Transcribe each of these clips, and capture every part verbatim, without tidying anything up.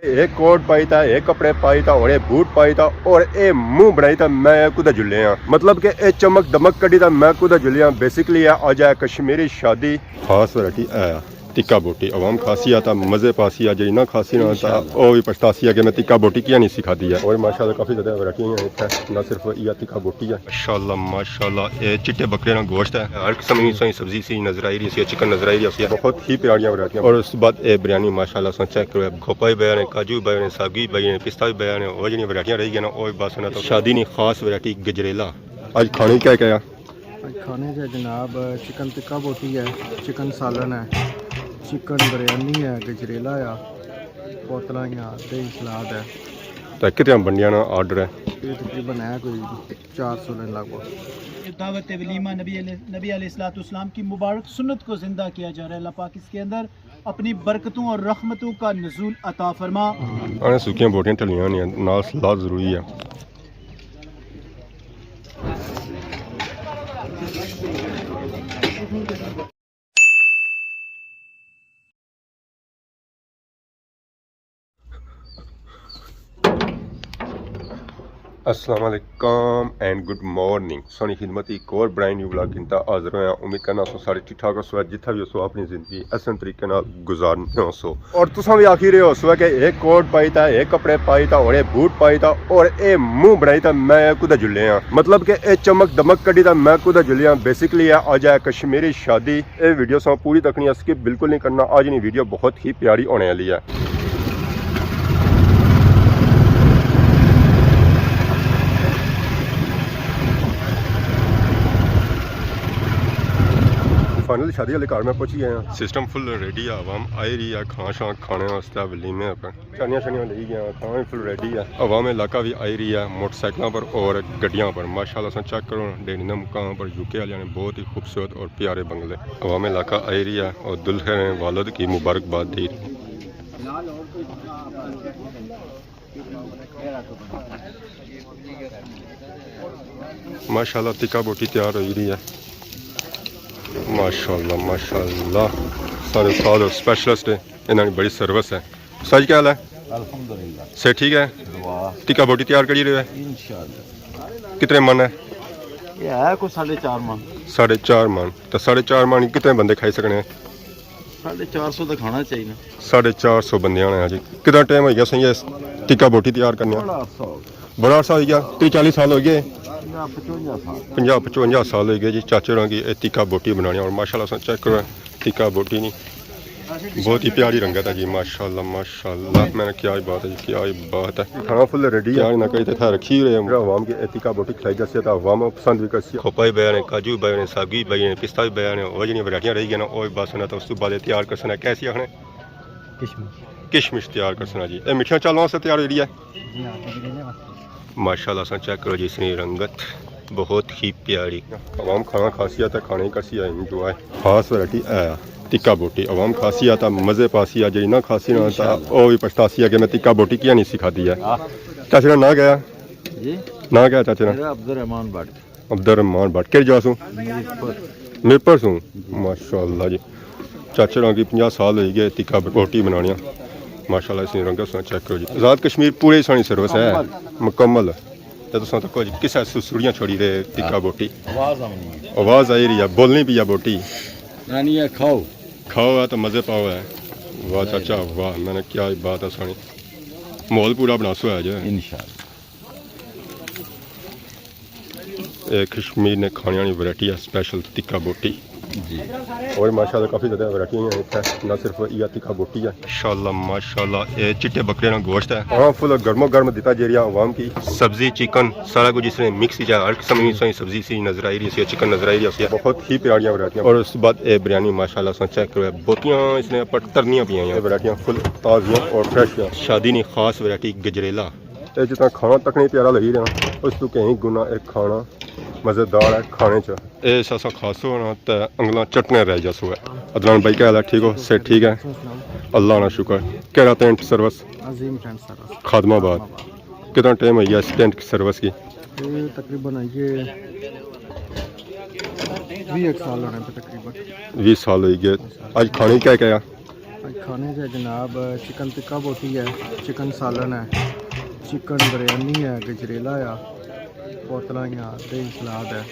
ایک کوٹ پائی تھا، ایک کپڑے پائی تھا، اور ایک بوٹ پائی تھا، اور اے منہ بنائی تھا میں کدھر جلے ہاں۔ مطلب کہ اے چمک دمک کڈی تھا میں کدھر جلے ہاں۔ بیسیکلی اے اج ہے کشمیری شادی۔ خاص ورائٹی اے آ، تکا بوٹی۔ عوام کھاسی آ تاں مزے پاسی آ، جیڑی نہ کھاسی نہ تاں انشاءاللہ۔ او وی پچھتاسی آ کہ میں تکا بوٹی کیاں نہیں سکھاتی ہے۔ اور ماشاءاللہ کافی زیادہ ورائٹیاں ہیں اتھے، نہ صرف اے تکا بوٹی ہے۔ ماشاءاللہ، ماشاءاللہ، اے چٹے بکرے نا گوشت ہے۔ ہر قسم دی سوئی سبزی سی نظر آئی رہی سی، چکن نظر آئی رہی سی۔ بہت ہی پیاریاں ورائٹیاں۔ اور اس بعد اے بریانی ماشاءاللہ سو چیک کرو، اے کھوپا بھی پیا نے، کاجو بھی پیا نے، ساگی بھی پیا نے، پستہ بھی پیا نے، اور جڑیاں ورائٹیاں رہی گیاں نا، او بھی بس انہاں تو شادی نی خاص ورائٹی گجریلا۔ اج کھانے کیا کیا؟ اج کھانے چ جناب چکن تکا بوٹی ہے، چکن سالن ہے، چکن بریانی ہے، گجریلا ہے، بوتلاں یا دہی سلاد ہے۔ تے کتنے بندیاں نا آرڈر ہے؟ یہ تقریباً ہے کوئی چار سو لین لگ بھگ۔ دعوت ولیمہ نبی علیہ، نبی علیہ الصلوۃ والسلام کی مبارک سنت کو زندہ کیا جا رہا ہے۔ اللہ پاک اس کے اندر اپنی برکتوں اور رحمتوں کا نزول عطا فرما۔ انہیں سکیاں بوٹیاں ٹھلیاں ہونیاں، نال سلاد ضروری ہے۔ السلام علیکم اینڈ گڈ مارننگ۔ سونی خدمت ایک اور برائن نیو ولاگ کنتا حاضر ہویا۔ امید کرنا سو سارے ٹھیک ٹھاک ہو سو، جتھا بھی ہو سو اپنی زندگی احسن طریقے نال گزارنے ہو سو۔ اور تساں بھی آخی رہے ہو سو کہ ایک کوٹ پائی تھا، ایک کپڑے پائی تھا، اور ایک بوٹ پائی تھا، اور اے منہ بنائی تھا میں کدھر جلے ہاں۔ مطلب کہ اے چمک دمک کڈی تھا میں کدھر جلے ہاں۔ بیسیکلی اے اج ہے کشمیری شادی۔ اے ویڈیو ساں پوری تکنی ہے، سکپ بالکل نہیں کرنا۔ اج نی ویڈیو بہت ہی پیاری ہونے والی ہے۔ فائنل شادی والے گھر میں پہنچی گئے ہیں۔ سسٹم فل ریڈی ہے، عوام آئی رہی ہے کھانا شانا کھانے واسطے ولیمے پر۔ چانیاں شانیاں لئی گیا، کھانا بھی فل ریڈی ہے۔ عوام علاقہ بھی آئی رہی ہے موٹر سائیکلاں پر اور گڈیاں پر۔ ماشاءاللہ ساں چیک کرو، ڈیڑھی نے مقام پر یو کے والے نے بہت ہی خوبصورت اور پیارے بنگلے۔ عوام علاقہ آئی رہی ہے اور دلہے نے والد کی مبارکباد دی۔ ماشاءاللہ تکا بوٹی تیار ہوئی رہی ہے۔ ماشاءاللہ، ماشاءاللہ۔ سارے استاد اور اسپیشلسٹ ہیں، انہاں نی بڑی سروس ہے۔ استاد جی، کیا حال ہے؟ الحمدللہ۔ صحت ٹھیک ہے؟ دعا۔ تکا بوٹی تیار کری رہے ہو؟ انشاءاللہ۔ کتنے من ہے؟ یہ ہے کوئی ساڑھے چار من۔ ساڑھے چار من۔ تو ساڑھے چار من کتنے بندے کھائی سکنے ہیں؟ ساڑھے چار سو تو کھانا چاہیے نا۔ ساڑھے چار سو بندے آنے ہیں جی۔ کتنا ٹائم ہو گیا سائیں یہ تکا بوٹی تیار کرنے؟ بڑا عرصہ ہو گیا۔ بڑا عرصہ ہو گیا، تری چالی سال ہو گئے؟ پنجاہ پچونجا سال۔ پنجاہ پچونجا سال ہو گئے جی چاچے ہوراں کی اے تکا بوٹی بنانے۔ اور ماشاءاللہ ساں چیک کرو، تکا بوٹی نہیں، بہت ہی پیاری رنگت ہے جی، ماشاءاللہ، ماشاءاللہ۔ میں نے کیا ہی بات ہے جی، کیا ہی بات ہے۔ کھانا فل ریڈی ہے۔ کیا نہ کہی تے تھا رکھی رہے ہم۔ عوام کی اے تکا بوٹی کھلائی جاسی ہے تو عوام پسند بھی کرسی۔ کھوپا بھی پیا نے، کاجو بھی پیا نے، ساگی بھی پیا نے، پستہ بھی پیا نے، اور جڑیاں ورائٹیاں رہی گیاں نا، او بھی بس انہاں تو اس تو بعد تیار کرسنا۔ کیسی آخنے؟ کشمش۔ کشمش تیار کرسنا جی۔ اے مٹھیاں چالاں واسطے تیار ہوئی رہی ہے؟ جی ہاں، گجریلے واسطے۔ ماشاءاللہ ساں چیک کرو جی اس نی رنگت، بہت ہی پیاری۔ عوام کھانا کھاسی آ تے کھانے ہی کرسی آ انجوائے۔ خاص ورائٹی اے آ، تکا بوٹی۔ عوام کھاسی آ تے مزے پاسی آ، جیڑی نہ کھاسی نہ تا انشاءاللہ۔ او وی پچھتاسی آ کہ میں تکا بوٹی کیاں نہیں سکھاتی ہے۔ آہ۔ چاچے نا ناں کیا؟ جی؟ ناں کیا چاچے نا؟ میرا عبدالرحمان بٹ۔ عبدالرحمان بٹ۔ کہڑی جگہ سوں؟ میرپور۔ میرپور سوں؟ جی۔ ماشاءاللہ جی۔ چاچے ہوراں کی پنجاہ سال ہوئی گئے تکا بوٹی بنانیاں۔ ماشاءاللہ اس نی رنگت ساں چیک کرو جی۔ آزاد کشمیر پورے سانی سروس ہے۔ مکمل۔ مکمل۔ تے تساں تکو جی کسے سسڑیاں چھوڑی رہے تکا بوٹی۔ آواز آونی ہے۔ آواز آئی رہی ہے، بولنی پئی ہے بوٹی۔ نانی ہے، کھاؤ۔ کھاؤ ہے تو مزے پاؤ ہے۔ واہ چاچا، واہ، میں نے کیا ہی بات ہے سانی۔ ماحول پورا بناسو ہے جی۔ انشاءاللہ۔ اے کشمیر نے کھانے والی ورائٹی ہے، اسپیشل تکا بوٹی۔ جی۔ اور ماشاءاللہ کافی زیادہ ورائٹی ہیں اتھے، نہ صرف یہ تکا بوٹی ہے۔ ماشاءاللہ، ماشاءاللہ، اے چٹے بکرے نا گوشت ہے۔ ہاں، فل گرما گرم دیتا جیریا عوام کی۔ سبزی، چکن، سارا کچھ اس نے مکس ہی جا، ہر قسم کی سوئی سبزی سی نظر آئی رہی سی، چکن نظر آئی رہی سی۔ بہت ہی پیاریاں ورائٹیاں۔ اور اس بعد اے بریانی ماشاءاللہ ساں چیک کرو، بوٹیاں اس نے پر ترنیاں پیاں ہیں۔ یہ ورائٹیاں فل تازیاں اور فریش ہیں۔ شادی نی خاص ورائٹی گجریلا۔ اے جتنا کھانا تکنے پیارا لگی رہنا، اس تو کہیں گنا ایک کھانا مزیدار ہے کھانے چ۔ اے ساسا کھاسو نا تے انگلاں چٹنے رہ جاسو ہے۔ عدنان بھائی کیا حال ہے؟ ٹھیک ہو؟ صحت ٹھیک ہے؟ اللہ نا شکر۔ کہڑا ٹینٹ سروس؟ عظیم ٹینٹ سروس۔ خادم آباد۔ کتنا ٹائم ہوئی گیا اس ٹینٹ کی سروس کی؟ یہ تقریباً ہوئی گئے ویہہ ایک سال ہونے پہ تقریباً۔ ویہہ سال ہوئی گئے۔ اج کھانے کیا کیا؟ اڄ کھانے چ جناب، چکن ٹکا بوٹی ہے، چکن سالن ہے، چکن بریانی ہے، گجریلا ہے، بوتلاں یا دہی سلاد ہے۔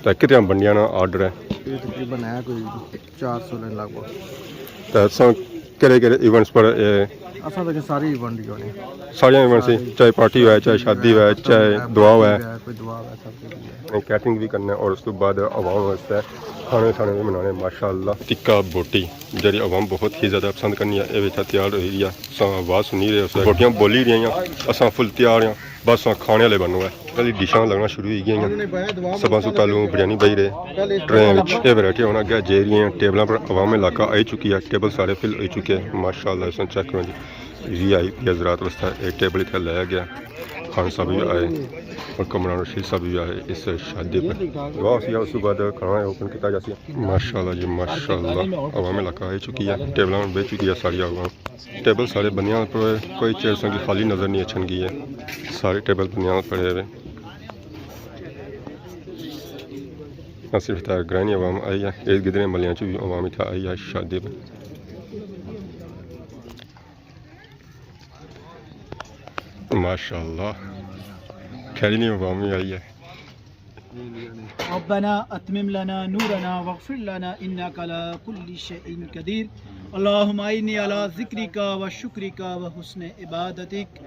تے کتنیاں بندیاں نا آرڈر ہے؟ یہ تقریباً ہے کوئی چار سو دے لگ بھگ۔ تے اساں کہڑے کہڑے ایونٹس پر، اے، اساں تک سارے ایونٹ ہی ہونے۔ ساریاں ایونٹس ہی، سارے۔ چاہے پارٹی ہوئے، چاہے شادی ہوئے، چاہے دعا ہوئے۔ کوئی دعا ہوئے، سب کچھ ہے۔ کیٹرنگ بھی کرنا ہے اور اس تو بعد عوام واسطے کھانے شانے بھی بنانے۔ ماشاءاللہ، ٹکا بوٹی جیہڑی عوام بہت ہی زیادہ پسند کرنی ہے، اے ویکھا تیار ہوئی گیا۔ اساں آواز سنی رہے، اس بوٹیاں بولی رہیاں، اساں فل تیار ہاں۔ بس ہاں، کھانے والے بنو ہے۔ پہلی ڈشاں لگنا شروع ہوئی گئیاں۔ سباں سوں پہلو بریانی بئی رہے ٹرین وچ۔ اے ورائٹی ہن اگے جائی رہی ہیں۔ ٹیبلاں پر عوام علاقہ آئی چکی ہے، ٹیبل سارے فل ہوئی چکے ہیں۔ ماشاءاللہ، اس چیک کرو جی، وی آئی پی حضرات واسطے اے ٹیبل اتھے لایا گیا۔ خان صاحب بھی آئے اور کمران رشید صاحب بھی آئے اس شادی پر۔ دعا ہوسی، اس کے بعد کھانا اوپن کیتا جاسی۔ ماشاءاللہ جی، ماشاءاللہ، عوام علاقہ آئی چکی ہے، ٹیبلاں بئی چکی ہے ساری عوام۔ ٹیبل سارے بندیاں پر، کوئی چیئر سنگی خالی نظر نہیں اچھن گئی ہے، سارے ٹیبل بندیاں پر پڑے ہوئے۔ نہ صرف اتھا گرانی عوام آئی ہے، اس گدرے ملیاں چ بھی عوام اتھا آئی ہے شادی پر۔ ماشاءاللہ، کھیلی نہیں عوام بھی آئی ہے۔ ربنا اتمم لنا نورنا واغفر لنا انک علی کل شیء قدیر۔ اللہم اعنی علی ذکرک و شکرک و حسن عبادتک۔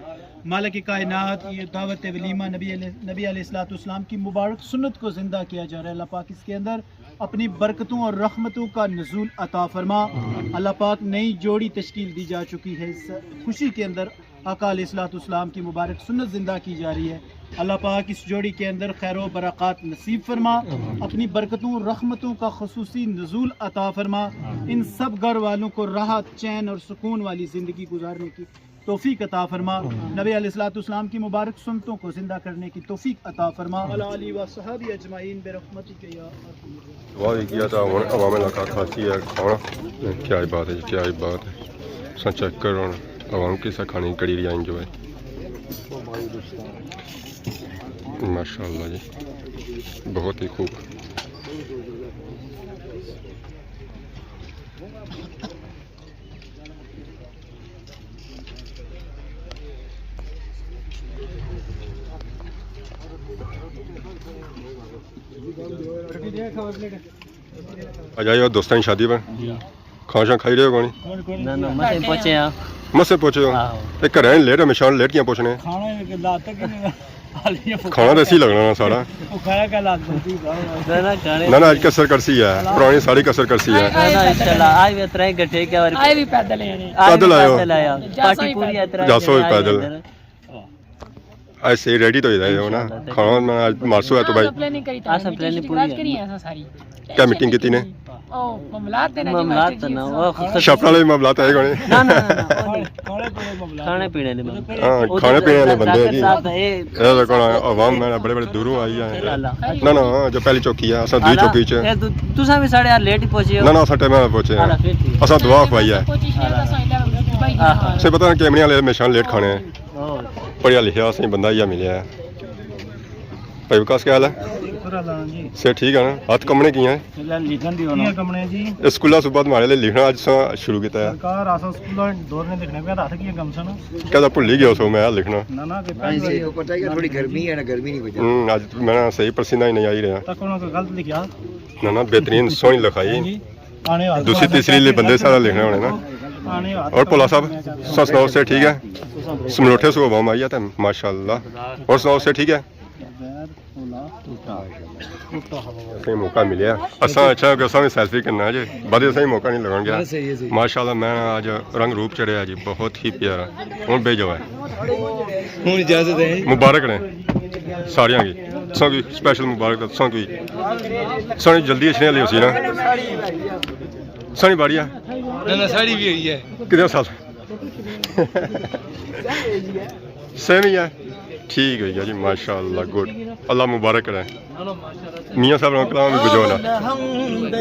مالک کائنات، یہ دعوت ولیمہ نبی علیہ، نبی علیہ الصلوۃ والسلام کی مبارک سنت کو زندہ کیا جا رہا ہے۔ اللہ پاک اس کے اندر اپنی برکتوں اور رحمتوں کا نزول عطا فرما۔ اللہ پاک، نئی جوڑی تشکیل دی جا چکی ہے، اس خوشی کے اندر آقا علیہ الصلوۃ والسلام کی مبارک سنت زندہ کی جا رہی ہے۔ اللہ پاک اس جوڑی کے اندر خیر و برکات نصیب فرما، اپنی برکتوں، رحمتوں کا خصوصی نزول عطا فرما، ان سب گھر والوں کو راحت، چین اور سکون والی زندگی گزارنے کی توفیق عطا فرما، نبی علیہ الصلوۃ والسلام کی مبارک سنتوں کو زندہ کرنے کی توفیق عطا فرما۔ وعلی آلہ و صحابہ اجمعین برحمتک یا ارحم الراحمین۔ واہ، یہ کیا تھا؟ ہن عوام علاقہ کھاسی ہے کھانا۔ کیا ہی بات ہے جی، کیا ہی بات ہے۔ سا چیک کرو ہن، عوام کس طرح کھانے کی کری رہی ہے انجوائے۔ ماشاءاللہ جی، بہت ہی خوب۔ آ جائیو دوستاں کی شادی پر۔ کھانا شانا کھائی رہے ہو کونی؟ نہ، نہ، مسے پہنچے ہاں۔ مسے پہنچے ہو؟ آہو۔ تے گھریں لیٹ، ہمیشہ لیٹ کیاں پہنچنے؟ کھانا تے اسی لگنا نا سارا۔ نہ، نہ، کھانے نہ، نہ، اج کسر کرسی ہے، پرانی ساری کسر کرسی ہے۔ نہ، نہ، انشاءاللہ، آج بھی اترے گھٹے کیا واری۔ آئے بھی پیدل ہیں۔ آج بھی پیدل آئے ہو؟ پیدل آیا۔ پارٹی پوری ہے، اترے جاسو بھی پیدل۔ اج صحیح ریڈی تو ہی رہے ہو نا؟ کھانا میں اج مارسو ہے تو بھائی۔ اساں پلاننگ پوری ہے۔ کیا میٹنگ کیتی نے؟ او، معاملات تے نہ جی، معاملات ماسٹر تے جی، نہ، او خصوصی شاپ والے معاملات ہے کوئی؟ نہ، نہ، نہ، نہ، او نہیں۔ کھانے پینے دے معاملات۔ ہاں، کھانے پینے والے بندے ہیں جی۔ صاحب، اے اے دیکھو نا، عوام میں بڑے بڑے دوروں آئی ہے۔ اللہ۔ نہ، نہ، جو پہلی چوکی ہے، اساں دوئی چوکی چ۔ اے تو، تساں بھی ساڑے یار لیٹ ہی پہنچے ہو۔ نہ، نہ، اساں ٹائم نال پہنچے ہیں۔ اللہ، پھر ٹھیک۔ اساں دعا کھوائی ہے۔ آہا۔ سے پتہ نہ کیمرے والے ہمیشہ لیٹ کھانے ہیں۔ او۔ پڑھیا لکھیا اساں بندہ ہی ملیا ہے۔ بھائی وکاس، کیا حال ہے؟ شکر اللہ جی۔ صحت ٹھیک ہے نا؟ ہتھ کمنے کیاں ہیں؟ اللہ لکھن دی ہونا۔ کیاں کمنے جی؟ اے سکولاں سوں بعد ماڑے لئی لکھنا اج ساں شروع کیتا ہے۔ سرکار، اساں سکولاں دور نے لکھنے پہ ہتھ کیاں کم سن؟ کہدا بھلی گیا سو میں لکھنا۔ نہ، نہ، کہ پہلی بار ہی۔ تھوڑی گرمی ہے نا، گرمی نہیں وجہ۔ ہوں، اج میں نا صحیح پسینہ ہی نہیں آئی رہا۔ تک انہاں کو غلط لکھیا۔ نہ، نہ، بہترین، سوہنی لکھائی۔ ہاں جی۔ دوسری تیسری لے بندے سارا لکھنے ہونے نا۔ اور بھولا صاحب، تساں سناؤ، صحت ٹھیک ہے؟ سملوٹھے سو عوام آئی ہے تے ماشاءاللہ۔ اور سناؤ، صحت ٹھیک ہے؟ اساں موقع ملیا۔ اساں اچھا کہ اساں بھی سیلفی کرنا جی۔ بعد اساں ہی موقع نہیں لگن گیا۔ بس صحیح ہے، صحیح۔ ماشاءاللہ، میں آج رنگ روپ چڑھیا جی، بہت ہی پیارا۔ ہن بھیجو ہے۔ ہن اجازت ہے۔ مبارک نے ساریاں کی۔ تساں کی سپیشل مبارک، تساں کی۔ ساڑی جلدی اچھنے والی ہوسی نا۔ ساڑی باری ہے۔ نہ، نہ، ساڑی بھی ہوئی ہے۔ کتنے سال؟ سیم ہی ہے۔ ٹھیک ہوئی گیا جی، ماشاءاللہ، گڈ۔ اللہ مبارک کرے۔ میاں صاحب نے کلام بھی بجو نا۔ الحمد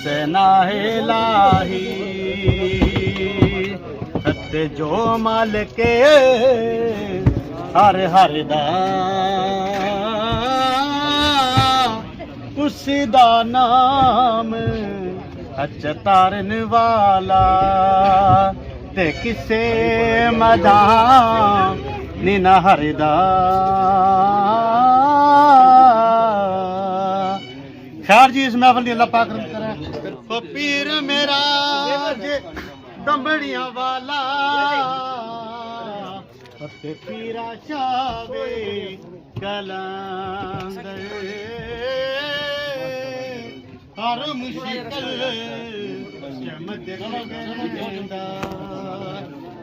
ثنا الہی، تے جو مالک ہر ہر دا، اس دا نام اچ تارن والا تے کسے مداں نی نہ ہردا۔ خیر جی، اس محفل دی اللہ پاک رحمت کرے۔ او پیر میرا جے دمبڑیاں والا، اتے پیرا شاہ وے قلندر، ہر مشکل چمک گندا،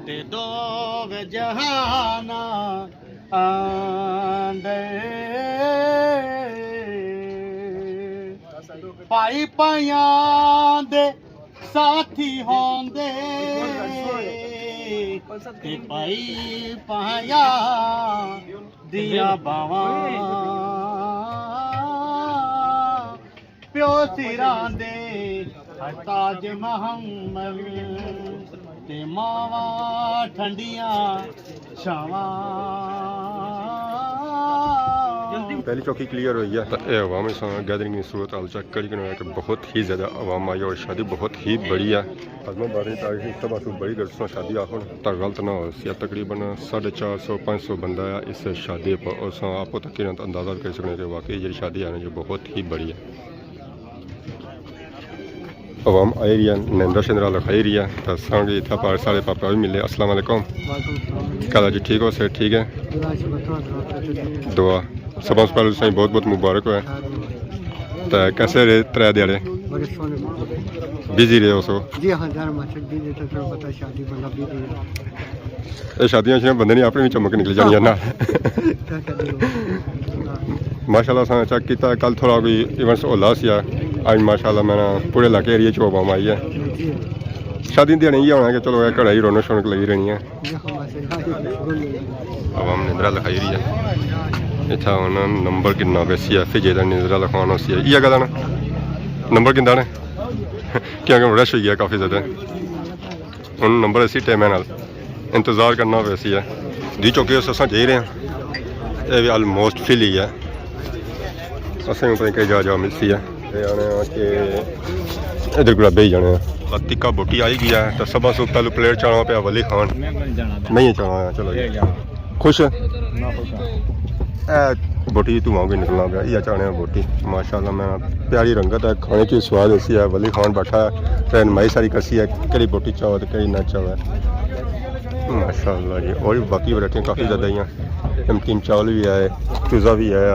تے دو جہاناں اندر۔ پائی پائیاں دے ساتھی ہوندے، تے پائی پایا دیاں باواں۔ پیو سراں دے تاج محمل، تے ماواں ٹھنڈیاں چھاواں۔ پہلی چوکی کلیئر ہوئی ہے۔ تاں اے عوام اس گیدرنگ نی صورت حال چیک کری کنو ہے کہ بہت ہی زیادہ عوام آئی اور شادی بہت ہی بڑی ہے۔ اعظم آباد نی تاریخ نی سب سوں بڑی، اگر تساں شادی آخو نا تاں غلط نہ ہو سی۔ تقریباً ساڑھے چار سو پنج سو بندہ ہے اس شادی پر، اور تساں آپو تک اندازہ کری سکنے کہ واقعی جیڑی شادی ہے نا، جو بہت ہی بڑی ہے۔ عوام آئی رہی ہے، نندرا شندرا لکھائی رہی ہے، تاں اساں کی اتھا پر سارے پاپا بھی ملے۔ السلام علیکم۔ وعلیکم السلام۔ کیا حال ہے جی؟ ٹھیک ہو؟ صحت ٹھیک ہے؟ اللہ شکر، تساں سناؤ، صحت ٹھیک ہے؟ دعا۔ سب سے پہلے تساں بہت بہت مبارک ہوئے۔ ہاں جی۔ تے کیسے رہے ترے دیہاڑے؟ بڑے سوہنے۔ بزی رہے ہو سو؟ جی ہاں، یار ماشاءاللہ بزی، تے تساں پتہ شادی بندہ بزی ہے۔ اے شادیاں شادیاں بندے نی اپنے وچ چمک نکلی جانی ہے نا۔ کیا کر رہے ہو؟ ماشاءاللہ اساں چیک کیتا، کل تھوڑا کوئی ایونٹس ہولا سی، اج ماشاءاللہ میں نا پورے علاقے ایریے چ عوام آئی ہے۔ جی۔ شادی دیہاڑے یہ ہونا کہ چلو اے گھر ہی رونق شونق لگی رہنی ہے۔ عوام نندرا لکھائی رہی ہے۔ اتھا ہن نمبر گننا پیسی ہے، پھر جیڑا نندرا لکھوانا سی ہے۔ یہ گل ہے نا؟ نمبر گندا نے؟ کیونکہ رش ہوئی گیا کافی زیادہ۔ ہن نمبر اسی ٹائم نال انتظار کرنا پیسی ہے۔ دی چوکی اس اساں جائی رہے ہیں۔ اے وی آلموسٹ فل ہی ہے۔ اساں پتہ نہیں کہ جا جا ملسی ہے۔ اے آنے آ کہ ادھر کولا بہی جانے آ۔ لتیکا بوٹی آئی گیا ہے، تو سب سو پہلو پلیٹ چانا پیا ولی خان۔ میں ہی چانا آیا، چلو جی۔ خوش ہے؟ اے بوٹی تو آگے نکلنا پیا، یہ چانے آ بوٹی۔ ماشاءاللہ میں پیاری رنگت ہے، کھانے کی سواد ایسی ہے۔ ولی خان بیٹھا ہے، رہنمائی ساری کرسی ہے، کہڑی بوٹی چاہو تے کہڑی نہ چاہو۔ ماشاءاللہ جی، اور بھی باقی ورائٹیاں کافی زیادہ ہیں۔ نمکین چاول بھی ہے، چوزا بھی ہے،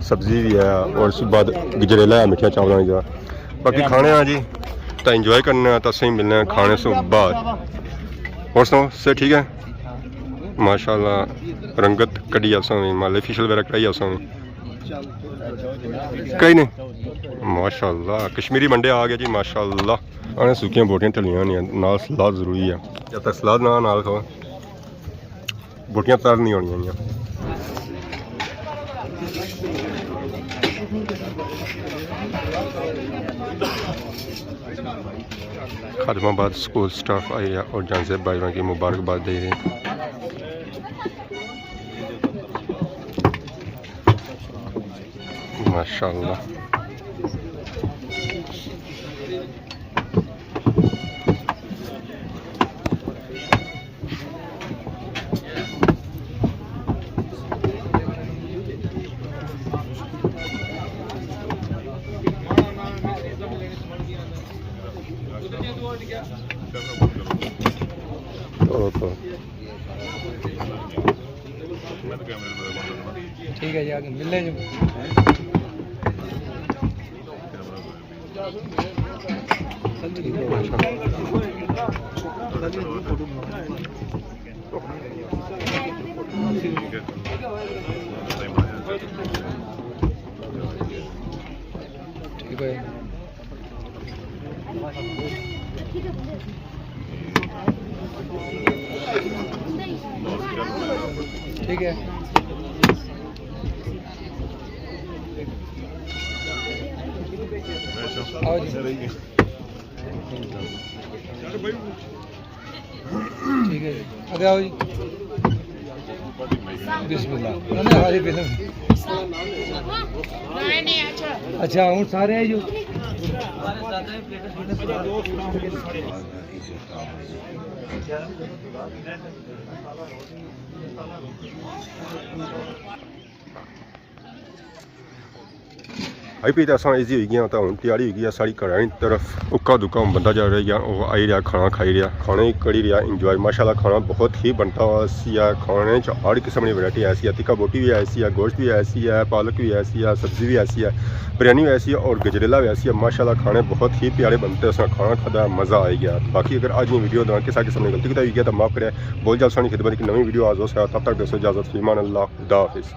سبزی بھی ہے، اور اس بعد گجریلا ہے میٹھے چاولاں کا۔ باقی کھانے ہاں جی، تو انجوائے کرنے ہاں، تو اسیں ملنے ہاں کھانے سوں بعد۔ اور سناؤ، صحت ٹھیک ہے؟ ماشاءاللہ، رنگت کڈی اساں وی، مالے فیشل وغیرہ کرائی اساں وی۔ کئی نہیں؟ ماشاءاللہ، کشمیری منڈے آ گیا جی، ماشاءاللہ۔ آنے سوکیاں بوٹیاں ٹھلیاں ہونیاں، نال سلاد ضروری ہے۔ جب تک سلاد نہ نال کھاؤ، بوٹیاں تر نہیں ہونیاں۔ خادم آباد سکول سٹاف آئی رہیا اور جہانزیب بھائی ہوراں کی مبارکباد دے رہے ہیں۔ ماشاءاللہ۔ ٹھیک ہے جی، آگے ملنے جو۔ ٹھیک ہے۔ ٹھیک ہے۔ آؤ جی۔ ٹھیک ہے جی، اگے آؤ جی۔ بسم اللہ۔ انہاں نے سارے پہلے۔ اچھا، ہن سارے آئی جو۔ آئی پی تے اساں ایزی ہوئی گیا، تاں ہن تیاری ہوئی گیا ساڑی گھراں نی طرف۔ اکا دکا ہن بندہ جا رہی گیا، او آئی رہیا، کھانا کھائی رہیا، کھانے کری رہیا انجوائے۔ ماشاءاللہ کھانا بہت ہی بنتا سی ہے، کھانے چ ہر قسم نی ورائٹی ایسی ہے، تکا بوٹی بھی ایسی ہے، گوشت بھی ایسی ہے، پالک بھی ایسی ہے، سبزی بھی ایسی ہے، بریانی بھی ایسی ہے اور گجریلا بھی ایسی ہے۔ ماشاءاللہ کھانے بہت ہی پیارے بنتے، اساں کھانا کھادا، مزہ آئی گیا۔ باقی اگر اج نی ویڈیو دوران کسا قسم نی غلطی کتائی ہوئی گیا تاں معاف کرے، بول جا سانی خدمت ایک نویں ویڈیو آز ہو سکا، تب تک دوستو اجازت، فی امان اللہ، خدا حافظ۔